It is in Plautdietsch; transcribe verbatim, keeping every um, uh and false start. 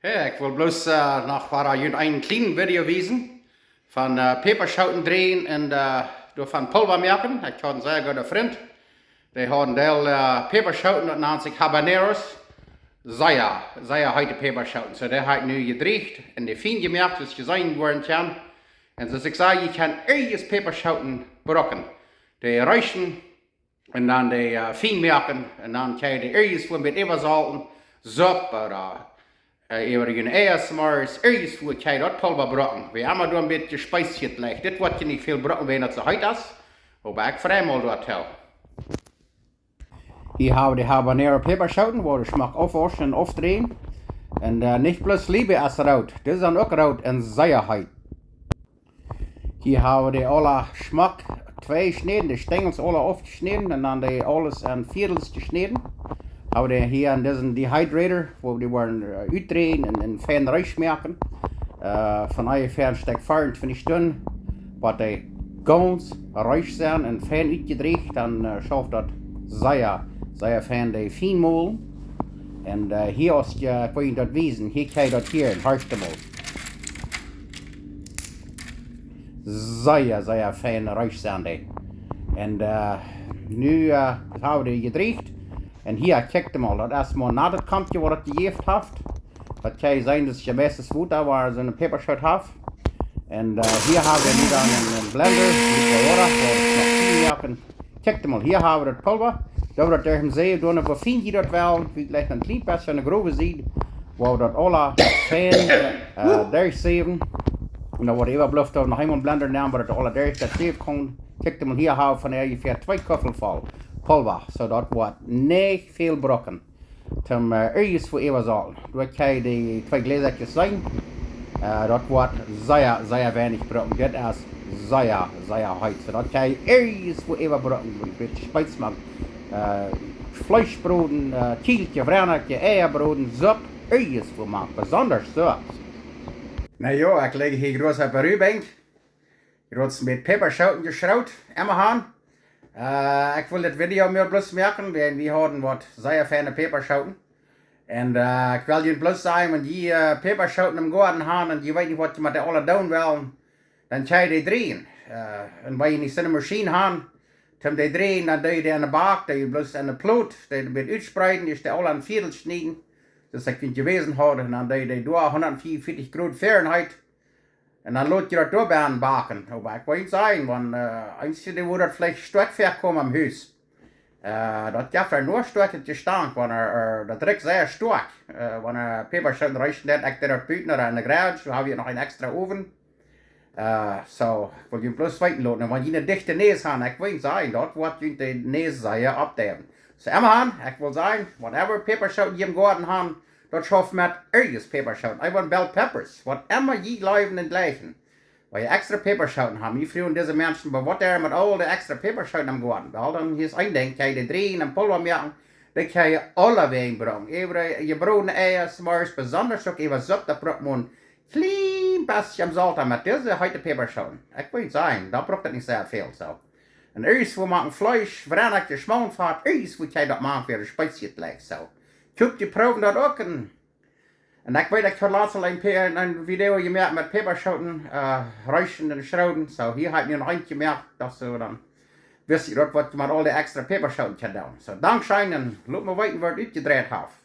Hey, ekj well bloos äh, noch wada junt een kjlienet Video wiesen von äh, Päpaschooten dreien un äh, doavon Pulva moaken. Ekj haud een sea gooden Frint. Dee haud een Deel äh, Päpaschooten, daut nant sikj Habaneros. Sea, sea heete Päpaschooten. So, dee haud nu jedrieecht un dee fien jemoakt, soo aus jie seenen woaren kjennen. Un soo aus ekj säd, jie kjennen irjent Päpaschooten brucken. Dee reeschen un dan dee äh, fien moaken un dan kjenn jie dee irjentwua met äwasolten, Supp ooda äh, äwa june Eia, S'morjes, irjentwua kjenn jie daut Pulva brucken. Wie emma doa een bät Speizje jlikj. Dit woat jie nich väl brucken, wan daut soo heet es. Oba ekj frei mie doatoo. Hia hab wie de Habanero Päpaschooten, woa wie schmock aufwauschen un aufdreien. Un äh, nich bloos Liebe es root, dise sent uk root un sea heet. Hia hab wie dee aula schmock twei jeschnäden, de Stenjels aula aufjeschnäden un dan dee aules en Viedels jeschnäden. Hab wie dee hia en disen Dehydrator, wua wie dee woaren äh, utdreien un, un fein reesch moaken. Äh, von onjefäa een Stekj veeauntwintich Stunden, waut dee gaunz reesch sent un fein utjedrieecht, dan äh, schauft daut sea, sea fein dee fien molen. Un äh, hia, aus jie, ekj well junt daut wiesen, hia kjenn jie daut hia en, horcht emol. Sea, sea fein reesch sent dee. Un äh, nu äh, hab wie dee jedrieecht. Un hia, kjikjt emol, daut es mau no daut Kompje, waut daut jejäft haft. Daut kjenn jie seenen, daut es je meistens Wota, wua soo een Päpaschoot haft. Un äh, hia hab wie nu dan een, een Blender, Licuadora, wua wie noch fien moaken. Kjikjt emol, hia hab wie daut Pulva. Doa woat daut derch dän Säw, doa woa fien jie daut wellen, wie jlikj een kjlien bät aun de grove Sied, wua wie daut aula fein äh, derchsäwen. Un dan woat äwablift, doa noch eemol een Blender nämen, wua daut aula derch daut Säw kjemt. Kjikjt emol, hia hab wie von onjefäa twee Kuffel voll Pulva. So daut woat nich väl brucken. Toom äh, irjentwua äwasolten. Doa kjenn jie dee twee Jläsakjes seenen. Äh, daut woat sea, sea weinich brucken. Dit es sea, sea heet. So daut kjenn jie irjentwua äwa brucken. Een bät Speizje moaken. Äh, Fleesch broden, äh, Kjielkje, Wrenakje, Eia broden, Supp, irjentwua moaken. Besondasch Supp. Na jo, ekj ligj hia jroz opp de Ruwbenkj. Jroz met Päpaschooten jeschroot, emma han. Äh, ekj well dit Video mau bloos moaken, wiels wie hauden waut sea feine Päpaschooten. Un äh, ekj well junt bloos sajen, wan jie äh, Päpaschooten em Goaden han un jie weeten nich, waut jie met dee aula doonen wellen, dan kjenn jie dee dreien. Äh, un wan jie nich soone Maschien han, toom dee dreien, dan doo jie dee en de Bak, doo jie bloos en de Plot, doo jie een bät utspreeden, jie dee aula en Viedels schnieden, soo aus ekj junt jewäsen haud, un dan doo jie dee doa hundatfiefunvieetich Grod Fahrenheit. Un dan lot jie daut doa bie baken. Oba ekj well junt sajen, wan äh, eenje, dee woat daut veleicht stoakj väakomen em Hus. Äh, daut jeft doa noch stoakjet Jestank, wan äh, äh, daut rikjt sea stoakj, äh, wan äh, Päpaschooten reeschen deit. Ekj doo daut buten ooda en de garage, doa hab wie noch een extra Owen. Äh, so, ekj well junt bloos weeten loten. Un wan jie eene dichte Näs han, ekj well junt sajen, daut woat junt de Näs sea oppdäwen. So, emma han, ekj well sajen, whatever Päpaschooten jie em Goaden han, daut schauft met irjent Päpaschooten. Eefach bell peppers, whatever jie leewen un jleichen. Wan jie extra Päpaschooten han, wie fruagen dise Menschen, oba waut doo jie met aul dee extra Päpaschooten em Goaden? Well, dan hia es een Dinkj, kjenn jie dee dreien un Pulva moaken, dee kjenn jie aulawäajen brucken. Äwa jebrodne Eia, S'morjes, besondasch uk äwa Supp, daut brukt mau een kjlien bät Solt met dise heete Päpaschooten. Ekj well sajen, daut brukt daut nich sea väl, so. Un irjentwua moaken Fleesch, Wrenakje, Schmauntfat, irjentwua kjenn jie daut moaken, wäa de Speizje jlikjt, so. Kjikjt, jie proowen daut uk un Un ekj weet, ekj haud latst aul een, Pä- een, een Video jemoakt met Päpaschooten, äh, reeschen un schroden. So, hia hab ekj nu noch eent jemoakt, daut soo dan wist jie daut, waut jie met aul dee extra Päpaschooten kjennen doonen. So, dankscheen un lot mie weeten, woo et utjedreit haft.